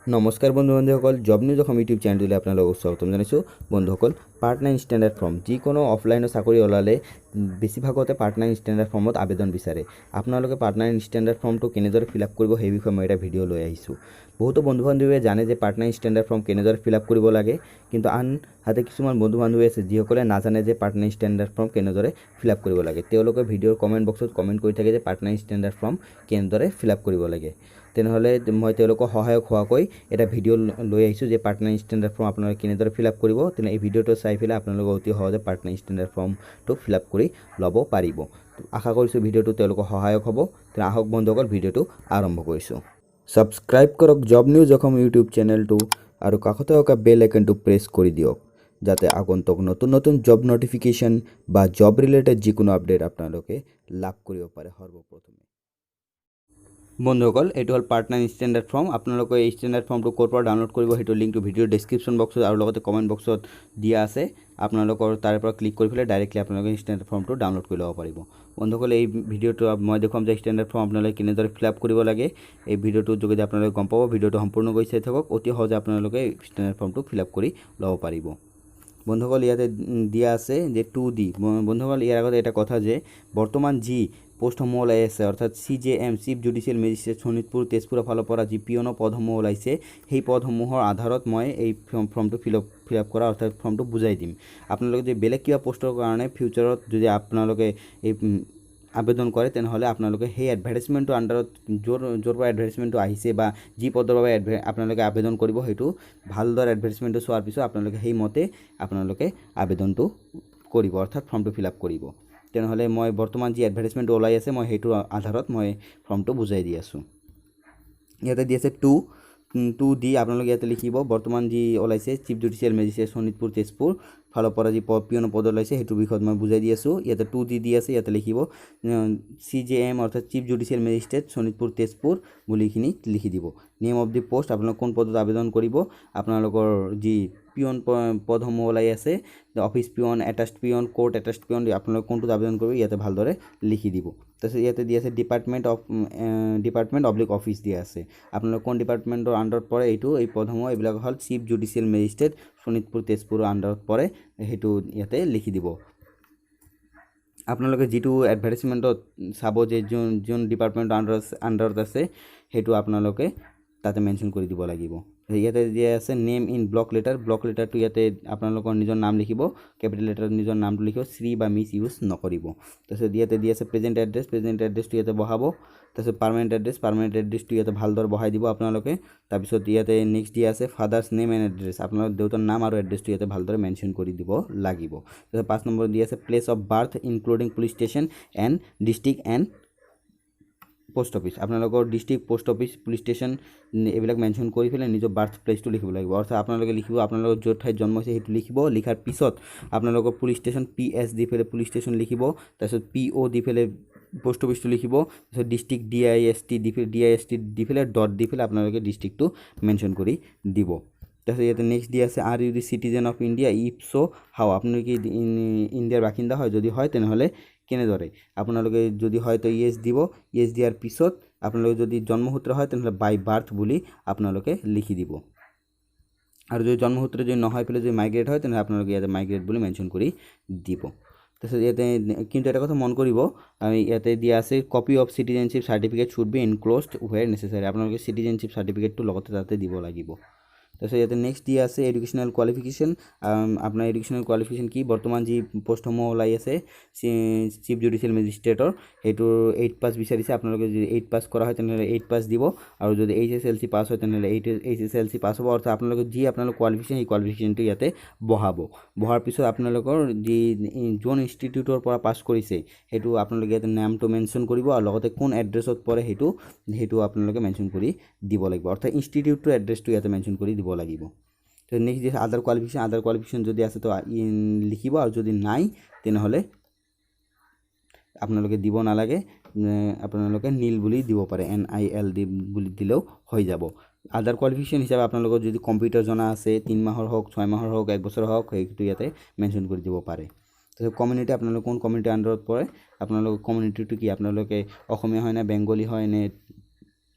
নমস্কাৰ বন্ধু বান্ধৱীসকল, job news Assam YouTube চেনেলটোলৈ আপোনালোকক স্বাগতম জনাইছোঁ। বন্ধুসকল, পাৰ্ট 9 ষ্টেণ্ডাৰ্ড ফৰ্ম, যিকোনো অফলাইনৰ চাকৰি ওলালে বেছিভাগতে পাৰ্ট 9 ষ্টেণ্ডাৰ্ড ফৰ্মত আবেদন বিচাৰে। আপোনালোকে পাৰ্ট 9 ষ্টেণ্ডাৰ্ড ফৰ্মটো কেনেদৰে ফিল আপ কৰিব, সেই বিষয়ে মই এটা ভিডিঅ' লৈ আহিছোঁ। বহুতো বন্ধু বান্ধৱীয়ে জানে যে পাৰ্ট 9 ষ্টেণ্ডাৰ্ড ফৰ্ম কেনেদৰে ফিল আপ কৰিব লাগে, কিন্তু আনহাতে কিছুমান বন্ধু বান্ধৱী আছে যিসকলে নাজানে যে পাৰ্ট 9 ষ্টেণ্ডাৰ্ড ফৰ্ম কেনেদৰে ফিল আপ কৰিব লাগে। তেওঁলোকে ভিডিঅ'ৰ কমেণ্ট বক্সত কমেণ্ট কৰি থাকে যে পাৰ্ট 9 ষ্টেণ্ডাৰ্ড ফৰ্ম কেনেদৰে ফিল আপ কৰিব লাগে। তেনেহ'লে মই তেওঁলোকক সহায়ক হোৱাকৈ এটা ভিডিঅ' লৈ আহিছোঁ যে পাৰ্ট 9 ষ্টেণ্ডাৰ্ড ফৰ্ম আপোনালোকে কেনেদৰে ফিল আপ কৰিব। তেনে এই ভিডিঅ'টো চাই পেলাই আপোনালোকে অতি সহজে পাৰ্ট 9 ষ্টেণ্ডাৰ্ড ফৰ্মটো ফিল আপ কৰি ল'ব পাৰিব। আশা কৰিছোঁ ভিডিঅ'টো তেওঁলোকৰ সহায়ক হ'ব। তেনে আহক বন্ধুসকল, ভিডিঅ'টো আৰম্ভ কৰিছোঁ। ছাবস্ক্ৰাইব কৰক জব নিউজ অসম ইউটিউব চেনেলটো আৰু কাষতে থকা বেল আইকনটো প্ৰেছ কৰি দিয়ক, যাতে আগন্তুক নতুন নতুন জব নটিফিকেশ্যন বা জব ৰিলেটেড যিকোনো আপডেট আপোনালোকে লাভ কৰিব পাৰে সৰ্বপ্ৰথমে। বন্ধুসকল, এইটো হ'ল পাৰ্ট 9 ষ্টেণ্ডাৰ্ড ফৰ্ম। আপোনালোকে এই ষ্টেণ্ডাৰ্ড ফৰ্মটো ক'ৰ পৰা ডাউনলোড কৰিব, সেইটো লিংকটো ভিডিঅ'ৰ ডেছক্ৰিপশ্যন বক্সত আৰু লগতে কমেণ্ট বক্সত দিয়া আছে। আপোনালোকৰ তাৰে পৰা ক্লিক কৰি পেলাই ডাইৰেক্টলি আপোনালোকে ষ্টেণ্ডাৰ্ড ফৰ্মটো ডাউনলোড কৰি ল'ব পাৰিব। বন্ধুসকল, এই ভিডিঅ'টো মই দেখুৱাম যে ষ্টেণ্ডাৰ্ড ফৰ্ম আপোনালোকে কেনেদৰে ফিল আপ কৰিব লাগে। এই ভিডিঅ'টোৰ যোগেদি আপোনালোকে গম পাব। ভিডিঅ'টো সম্পূৰ্ণকৈ চাই থাকক, অতি সহজে আপোনালোকে ষ্টেণ্ডাৰ্ড ফৰ্মটো ফিল আপ কৰি ল'ব পাৰিব। বন্ধুসকল, ইয়াতে দিয়া আছে যে টু the. বন্ধুসকল, ইয়াৰ আগতে এটা কথা যে বৰ্তমান যি পোষ্টসমূহ ওলাই আছে, অৰ্থাৎ CJM, chief judicial magistrate, Sonitpur, তেজপুৰৰ ফালৰ পৰা যি পিয়নৰ পদসমূহ ওলাইছে, সেই পদসমূহৰ আধাৰত মই এই ফৰ্মটো ফিল আপ কৰা, অৰ্থাৎ ফৰ্মটো বুজাই দিম। আপোনালোকে যদি বেলেগ কিবা পষ্টৰ কাৰণে ফিউচাৰত যদি আপোনালোকে এই আবেদন কৰে, তেনেহ'লে আপোনালোকে সেই এডভাৰ্টাইজমেণ্টৰ আণ্ডাৰত য'ৰ পৰা এডভাৰ্টাইজমেণ্টটো আহিছে বা যি পদৰ বাবে আপোনালোকে আবেদন কৰিব, সেইটো ভালদৰে এডভাৰ্টাইজমেণ্টটো চোৱাৰ পিছত আপোনালোকে সেইমতে আপোনালোকে আবেদনটো কৰিব, অৰ্থাৎ ফৰ্মটো ফিল আপ কৰিব। তেনেহ'লে মই বৰ্তমান যি এডভাৰ্টাইজমেণ্টটো ওলাই আছে, মই সেইটোৰ আধাৰত মই ফৰ্মটো বুজাই দি আছোঁ। ইয়াতে দি আছে টু টু দি আপোনালোকে ইয়াতে লিখিব, বৰ্তমান যি ওলাইছে chief judicial magistrate, Sonitpur, Tezpur ফালৰ পৰা যি পিয়নৰ পদ ওলাইছে, সেইটোৰ বিষয়ত মই বুজাই দি আছোঁ। ইয়াতে টু দি দি আছে, ইয়াতে লিখিব চিজেএম, অৰ্থাৎ chief judicial magistrate, Sonitpur, Tezpur বুলি এইখিনি লিখি দিব। নেম অফ the post, আপোনালোক কোন পদত আবেদন কৰিব? আপোনালোকৰ যি পিয়ন পদসমূহ ওলাই আছে, office peon, attached peon, court attached peon, আপোনালোকে কোনটোত আবেদন কৰিব, ইয়াতে ভালদৰে লিখি দিব। তাৰপিছত ইয়াতে দি আছে department of department oblique office দিয়া আছে। আপোনালোক কোন ডিপাৰ্টমেণ্টৰ আণ্ডাৰত পৰে এইটো, এই পদসমূহ? এইবিলাক হ'ল চিফ জুডিচিয়েল মেজিষ্ট্ৰেট, শোণিতপুৰ, তেজপুৰৰ আণ্ডাৰত পৰে, সেইটো ইয়াতে লিখি দিব। আপোনালোকে যিটো এডভাৰ্টাইজমেণ্টত চাব যে যোন ডিপাৰ্টমেণ্টৰ আণ্ডাৰত আছে, সেইটো আপোনালোকে তাতে মেনশ্যন কৰি দিব লাগিব। ইয়াতে দিয়া আছে name in block letter. Block লেটাৰটো ইয়াতে আপোনালোকৰ নিজৰ নাম লিখিব, কেপিটেল লেটাৰত নিজৰ নামটো লিখিব, শ্ৰী বা মিছ ইউজ নকৰিব। তাৰপিছত ইয়াতে দিয়া আছে প্ৰেজেণ্ট এড্ৰেছ, প্ৰেজেণ্ট এড্ৰেছটো ইয়াতে বহাব। তাৰপিছত পাৰ্মানেণ্ট এড্ৰেছ, পাৰ্মানেণ্ট এড্ৰেছটো ইয়াতে ভালদৰে বহাই দিব আপোনালোকে। তাৰপিছত ইয়াতে নেক্সট দিয়া আছে ফাদাৰ্ছ নেম এণ্ড এড্ৰেছ। আপোনালোকৰ দেউতাৰ নাম আৰু এড্ৰেছটো ইয়াতে ভালদৰে মেনশ্যন কৰি দিব লাগিব। তাৰপিছত 5 নম্বৰ দিয়া আছে place of birth including police station and district and post office. আপোনালোকৰ district, post office, police station এইবিলাক মেনশ্যন কৰি পেলাই নিজৰ বাৰ্থ প্লেচটো লিখিব লাগিব। অৰ্থাৎ আপোনালোকে লিখিব, আপোনালোকৰ য'ত ঠাইত জন্ম হৈছে সেইটো লিখিব। লিখাৰ পিছত আপোনালোকৰ পুলিচ ষ্টেচন, পিএছ দি পেলাই পুলিচ ষ্টেচন লিখিব। তাৰপিছত পিঅ' দি পেলাই পোষ্ট অফিচটো লিখিব। তাৰপিছত ডিষ্ট্ৰিক্ট, ডিআইএছটি দি পেলাই, ডিআইএছটি দি পেলাই, ডট দি পেলাই আপোনালোকে ডিষ্ট্ৰিক্টটো মেনশ্যন কৰি দিব। তাৰপিছত ইয়াতে নেক্সট দিয়া আছে, "Are you the citizen of India? If so, how?" আপুনি কি ইণ্ডিয়াৰ বাসিন্দা হয়? যদি হয়, তেনেহ'লে কেনেদৰে? আপোনালোকে যদি হয় তো য়েছ দিব। য়েছ দিয়াৰ পিছত আপোনালোকে যদি জন্মসূত্ৰে হয়, তেনেহ'লে বাই বাৰ্থ বুলি আপোনালোকে লিখি দিব। আৰু যদি জন্মসূত্ৰে যদি নহয় পেলাই যদি মাইগ্ৰেট হয়, তেনেহ'লে আপোনালোকে ইয়াতে মাইগ্ৰেট বুলি মেনশ্যন কৰি দিব। তাৰপিছত ইয়াতে কিন্তু এটা কথা মন কৰিব, ইয়াতে দিয়া আছে, "Copy of citizenship certificate should be enclosed where necessary." আপোনালোকে চিটিজেনশ্বিপ চাৰ্টিফিকেটটো লগতে তাতে দিব লাগিব। তাৰপিছত ইয়াতে নেক্সট দিয়া আছে এডুকেশ্যনেল কোৱালিফিকেশ্যন। আপোনাৰ এডুকেশ্যনেল কোৱালিফিকেশ্যন কি? বৰ্তমান যি পষ্টসমূহ ওলাই আছে চিফ জুডিচিয়েল মেজিষ্ট্ৰেটৰ, সেইটোৰ 8 পাছ বিচাৰিছে। আপোনালোকে যদি 8 পাছ কৰা হয়, তেনেহ'লে 8 পাছ দিব আৰু যদি এইচএছএলচি পাছ হয়, তেনেহ'লে এইচএছএলচি পাছ হ'ব। অৰ্থাৎ আপোনালোকে যি আপোনালোকৰ কোৱালিফিকেশ্যন, সেই কোৱালিফিকেশ্যনটো ইয়াতে বহাব। বহাৰ পিছত আপোনালোকৰ যি যোন ইনষ্টিটিউটৰ পৰা পাছ কৰিছে, সেইটো আপোনালোকে ইয়াতে নামটো মেনশ্যন কৰিব আৰু লগতে কোন এড্ৰেছত পৰে, সেইটো আপোনালোকে মেনশ্যন কৰি দিব লাগিব। অৰ্থাৎ ইনষ্টিটিউটটোৰ এড্ৰেছটো ইয়াতে মেনশ্যন কৰি দিব লাগিব। তো নেক্সট দিছে আদাৰ কোৱালিফিকেশ্যন। আদাৰ কোৱালিফিকেশ্যন যদি আছে তো লিখিব আৰু যদি নাই, তেনেহ'লে আপোনালোকে দিব নালাগে। আপোনালোকে নীল বুলি দিব পাৰে, এনআইএল দি বুলি দিলেও হৈ যাব। আদাৰ কোৱালিফিকেশ্যন হিচাপে আপোনালোকৰ যদি কম্পিউটাৰ জনা আছে, 3 মাহৰ হওক, 6 মাহৰ হওক, এক বছৰৰ হওক, সেইটো ইয়াতে মেনশ্যন কৰি দিব পাৰে। তাৰপিছত কমিউনিটি, আপোনালোক কোন কমিউনিটিৰ আণ্ডাৰত পৰে, আপোনালোকৰ কমিউনিটিটো কি, আপোনালোকে অসমীয়া হয় নে বেংগলী হয় নে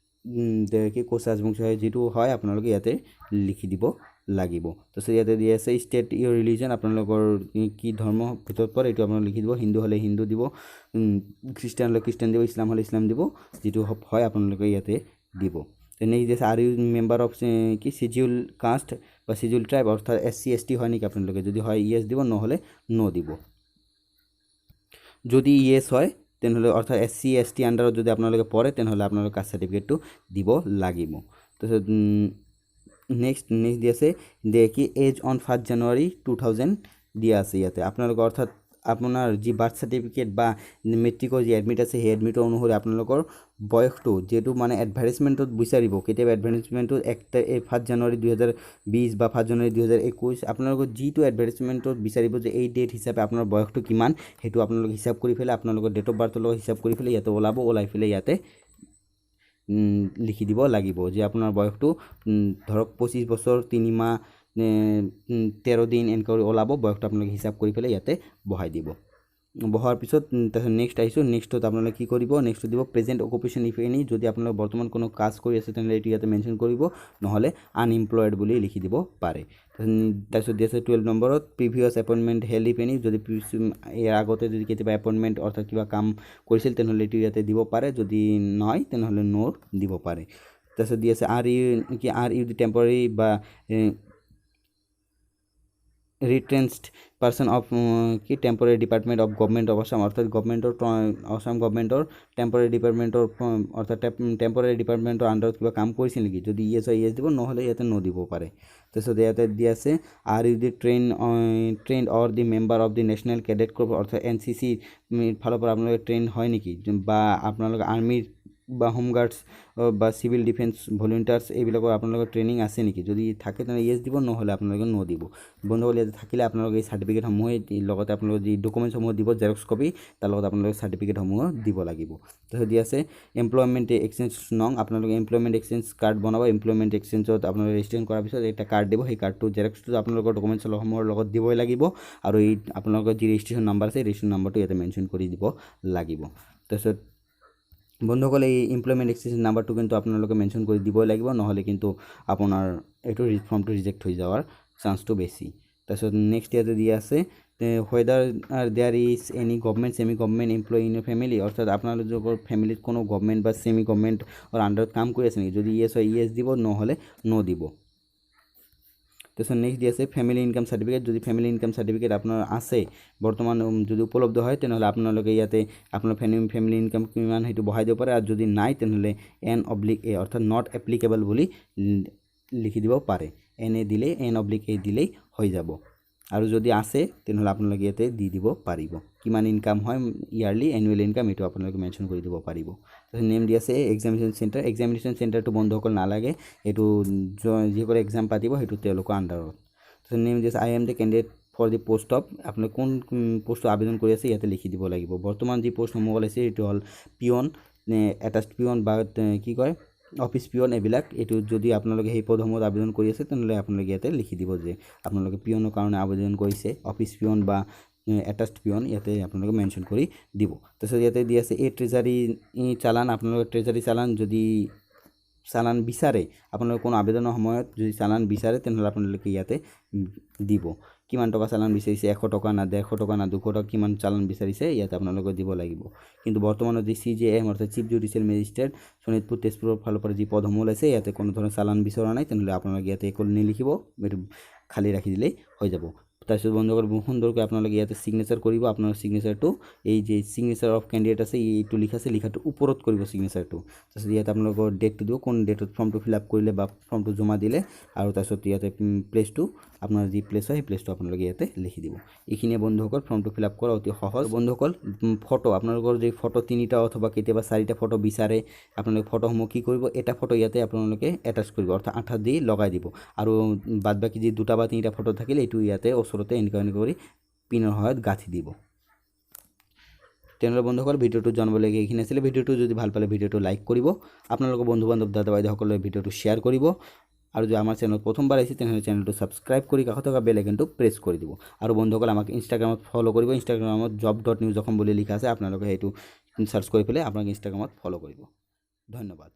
কি কোচ ৰাজবংশী হয়, যিটো হয় আপোনালোকে ইয়াতে লিখি দিব লাগিব। তাৰপিছত ইয়াতে দি আছে ষ্টেট ইয়ৰ ৰিলিজন, আপোনালোকৰ কি ধৰ্ম ভিতৰত পৰে এইটো আপোনালোকে লিখি দিব। হিন্দু হ'লে হিন্দু দিব, খ্ৰীষ্টান হ'লে খ্ৰীষ্টান দিব, ইছলাম হ'লে ইছলাম দিব, যিটো হয় আপোনালোকে ইয়াতে দিব। নেক্সট দি আছে are you member of কি চিডিউল কাষ্ট বা চিডিউল ট্ৰাইব, অৰ্থাৎ এছ চি এছ টি হয় নেকি আপোনালোকে, যদি হয় ইয়েছ দিব, নহ'লে ন' দিব। যদি ইয়েছ হয় তেনেহ'লে অৰ্থাৎ এছ চি এছ টি আণ্ডাৰত যদি আপোনালোকে পৰে তেনেহ'লে আপোনালোকে কাষ্ট চাৰ্টিফিকেটটো দিব লাগিব। তাৰপিছত নেক্সট নেক্সট দি আছে দে কি age on 1 January 2000 দিয়া আছে ইয়াতে। আপোনালোকৰ অৰ্থাৎ আপোনাৰ যি বাৰ্থ চাৰ্টিফিকেট বা মেট্ৰিকৰ যি এডমিট আছে, সেই এডমিটৰ অনুসৰি আপোনালোকৰ বয়সটো যিহেতু মানে এডভাৰটাইজমেণ্টত বিচাৰিব, কেতিয়াবা এডভাৰটাইজমেণ্টত এক এই 1 জানুৱাৰী 2020 বা 1 জানুৱাৰী 2021, আপোনালোকৰ যিটো এডভাৰটাইজমেণ্টত বিচাৰিব যে এই ডেট হিচাপে আপোনাৰ বয়সটো কিমান, সেইটো আপোনালোকে হিচাপ কৰি পেলাই আপোনালোকৰ ডেট অফ বাৰ্থৰ লগত হিচাপ কৰি পেলাই ইয়াতে ওলাব, ওলাই পেলাই ইয়াতে লিখি দিব লাগিব যে আপোনাৰ বয়সটো ধৰক 25 বছৰ 3 মাহ 13 দিন এনেকৈ ওলাব। বয়সটো আপোনালোকে হিচাপ কৰি পেলাই ইয়াতে বহাই দিব। বহোৱাৰ পিছত তাৰপিছত নেক্সট আহিছোঁ। নেক্সটত আপোনালোকে কি কৰিব? নেক্সটত দিব প্ৰেজেণ্ট অকুপেশ্যন if any. যদি আপোনালোকে বৰ্তমান কোনো কাজ কৰি আছে, তেনেহ'লে এইটো ইয়াতে মেনশ্যন কৰিব, নহ'লে আনএমপ্লয়ড বুলি লিখি দিব পাৰে। তাৰপিছত দি আছে 12 নম্বৰত previous appointment held if any. যদি ইয়াৰ আগতে যদি কেতিয়াবা এপইণ্টমেণ্ট অৰ্থাৎ কিবা কাম কৰিছিল, তেনেহ'লে এইটো ইয়াতে দিব পাৰে, যদি নহয় তেনেহ'লে ন' দিব পাৰে। তাৰপিছত দি আছে আৰ ইউ কি are U the temporary বা ৰিট্ৰেঞ্চড পাৰ্চন অফ কি temporary department of Government of Assam, অৰ্থাৎ গভমেণ্টৰ আছাম গভমেণ্টৰ টেম্পৰাৰী ডিপাৰ্টমেণ্টৰ অৰ্থাৎ টেম্পৰাৰী ডিপাৰ্টমেণ্টৰ আণ্ডাৰত কিবা কাম কৰিছিল নেকি? যদি ইয়েছ হয় ইয়েছ দিব, নহ'লে ইয়াতে ন' দিব পাৰে। তাৰপিছত ইয়াতে দি আছে are you the trained or the member of the National Cadet Corps, অৰ্থাৎ এনচিচি ফালৰ পৰা আপোনালোকে ট্ৰেইন হয় নেকি, বা আপোনালোকে আৰ্মিৰ বা হোম গাৰ্ডছ বা চিভিল ডিফেন্স ভলেণ্টিয়াৰ্ছ এইবিলাকৰ আপোনালোকৰ ট্ৰেইনিং আছে নেকি? যদি থাকে তেনেহ'লে ইয়েছ দিব, নহ'লে আপোনালোকে ন' দিব। বন্ধুসকল, ইয়াতে থাকিলে আপোনালোকে এই চাৰ্টিফিকেটসমূহে লগতে আপোনালোকে যি ডকুমেণ্টছসমূহ দিব জেৰক্স কপি, তাৰ লগত আপোনালোকে চাৰ্টিফিকেটসমূহ দিব লাগিব। তাৰপিছত দি আছে এমপ্লয়মেণ্ট এক্সচেঞ্জ নং। আপোনালোকে এমপ্লয়মেণ্ট এক্সচেঞ্জ কাৰ্ড বনাব। এমপ্লয়মেণ্ট এক্সচেঞ্জত আপোনালোকে ৰেজিষ্ট্ৰেশ্যন কৰাৰ পিছত এটা কাৰ্ড দিব। সেই কাৰ্ডটো জেৰক্সটো আপোনালোকৰ ডকুমেণ্টছসমূহৰ লগত দিবই লাগিব আৰু এই আপোনালোকৰ যি ৰেজিষ্ট্ৰেশ্যন নাম্বাৰ আছে, ৰেজিষ্ট্ৰেশ্যন নাম্বাৰটো ইয়াতে মেনশ্যন কৰি দিব লাগিব। তাৰপিছত বন্ধুসকল, এই এমপ্লয়মেণ্ট এক্সচেঞ্জ নাম্বাৰটো কিন্তু আপোনালোকে মেনশ্যন কৰি দিবই লাগিব, নহ'লে কিন্তু আপোনাৰ এইটো ফৰ্মটো ৰিজেক্ট হৈ যোৱাৰ চান্সটো বেছি। তাৰপিছত নেক্সট ইয়াতে দিয়া আছে whether there is any government, semi government employee in your family, অৰ্থাৎ আপোনালোকৰ ফেমিলিত কোনো গভমেণ্ট বা ছেমি গভমেণ্টৰ আণ্ডাৰত কাম কৰি আছে নেকি? যদি ইয়েছ হয় ইয়েছ দিব, নহ'লে ন' দিব। তাৰপিছত নেক্সট দি আছে ফেমিলি ইনকাম চাৰ্টিফিকেট। যদি ফেমিলি ইনকাম চাৰ্টিফিকেট আপোনাৰ আছে, বৰ্তমান যদি উপলব্ধ হয়, তেনেহ'লে আপোনালোকে ইয়াতে আপোনাৰ ফেমিলি ইনকাম কিমান সেইটো বহাই দিব পাৰে আৰু যদি নাই তেনেহ'লে এন অব্লিক এ অৰ্থাৎ not applicable বুলি লিখি দিব পাৰে। এন এ দিলেই, এন অব্লিক এ দিলেই হৈ যাব। আৰু যদি আছে তেনেহ'লে আপোনালোকে ইয়াতে দি দিব পাৰিব কিমান ইনকাম হয়, ইয়াৰলি এনুৱেল ইনকাম, এইটো আপোনালোকে মেনশ্যন কৰি দিব পাৰিব। তাৰপিছত নেম দি আছে এক্সামিনেশ্যন চেণ্টাৰ। এক্সামিনেশ্যন চেণ্টাৰটো বন্ধুসকল নালাগে, এইটো যিসকলে এক্সাম পাতিব সেইটো তেওঁলোকৰ আণ্ডাৰত। তাৰপিছত নেম দি আছে I am the candidate for the post of, আপোনালোকে কোন পষ্টত আবেদন কৰি আছে ইয়াতে লিখি দিব লাগিব। বৰ্তমান যি পষ্টসমূহ ওলাইছে সেইটো হ'ল পিয়ন, এটাচড পিয়ন বা কি কয় অফিচ পিয়ন এইবিলাক। এইটো যদি আপোনালোকে সেই পদসমূহত আবেদন কৰি আছে, তেনেহ'লে আপোনালোকে ইয়াতে লিখি দিব যে আপোনালোকে পিয়নৰ কাৰণে আবেদন কৰিছে, অফিচ পিয়ন বা এটাচড পিয়ন, ইয়াতে আপোনালোকে মেনশ্যন কৰি দিব। তাৰপিছত ইয়াতে দি আছে এই ট্ৰেজাৰী চালান। আপোনালোকে ট্ৰেজাৰী চালান যদি চালান বিচাৰে, আপোনালোকে কোনো আবেদনৰ সময়ত যদি চালান বিচাৰে, তেনেহ'লে আপোনালোকে ইয়াতে দিব কিমান টকা চালান বিচাৰিছে, 100 টকা না 150 টকা না 200 টকা, কিমান চালান বিচাৰিছে ইয়াতে আপোনালোকে দিব লাগিব। কিন্তু বৰ্তমানত যি চিজেএম অৰ্থাৎ চিফ জুডিচিয়েল মেজিষ্ট্ৰেট শোণিতপুৰ তেজপুৰৰ ফালৰ পৰা যি পদসমূহ ওলাইছে, ইয়াতে কোনো ধৰণৰ চালান বিচৰা নাই। তেনেহ'লে আপোনালোকে ইয়াতে একো নিলিখিব, এইটো খালী ৰাখি দিলেই হৈ যাব। তাৰপিছত বন্ধুসকল, সুন্দৰকৈ আপোনালোকে ইয়াতে ছিগনেচাৰ কৰিব। আপোনাৰ ছিগনেচাৰটো এই যে ছিগনেচাৰ অফ কেণ্ডিডেট আছে, এইটো লিখা আছে, লিখাটো ওপৰত কৰিব ছিগনেচাৰটো। তাৰপিছত ইয়াতে আপোনালোকৰ ডেটটো দিব, কোন ডেটত ফৰ্মটো ফিল আপ কৰিলে বা ফৰ্মটো জমা দিলে। আৰু তাৰপিছত ইয়াতে প্লেচটো, আপোনাৰ যি প্লেচ হয় সেই প্লেচটো আপোনালোকে ইয়াতে লিখি দিব। এইখিনিয়ে বন্ধুসকল, ফৰ্মটো ফিল আপ কৰা অতি সহজ। বন্ধুসকল, ফটো, আপোনালোকৰ যি ফটো তিনিটা অথবা কেতিয়াবা চাৰিটা ফটো বিচাৰে, আপোনালোকে ফটোসমূহ কি কৰিব? এটা ফটো ইয়াতে আপোনালোকে এটাচ কৰিব, অৰ্থাৎ আঠা দি লগাই দিব আৰু বাদ বাকী যি দুটা বা তিনিটা ফটো থাকিলে এইটো ইয়াতে ওচৰতে এনেকুৱা এনেকুৱা কৰি পিনৰ সহায়ত গাঁঠি দিব। তেনেহ'লে বন্ধুসকল, ভিডিঅ'টো জনাবলগীয়া এইখিনি আছিলে। ভিডিঅ'টো যদি ভাল পালে ভিডিঅ'টো লাইক কৰিব, আপোনালোকৰ বন্ধু বান্ধৱ দাদা বাইদেউসকলে ভিডিঅ'টো শ্বেয়াৰ কৰিব আৰু যদি আমাৰ চেনেলত প্ৰথমবাৰ আহিছে, তেনেহ'লে চেনেলটো ছাবস্ক্ৰাইব কৰি কাষত থকা বেল আইকনটো প্ৰেছ কৰি দিব। আৰু বন্ধুসকল, আমাক ইনষ্টাগ্ৰামত ফ'ল' কৰিব। ইনষ্টাগ্ৰামত জব.নিউজ অসম বুলি লিখা আছে, আপোনালোকে সেইটো চাৰ্চ কৰি পেলাই আপোনালোকে ইনষ্টাগ্ৰামত ফ'ল' কৰিব। ধন্যবাদ।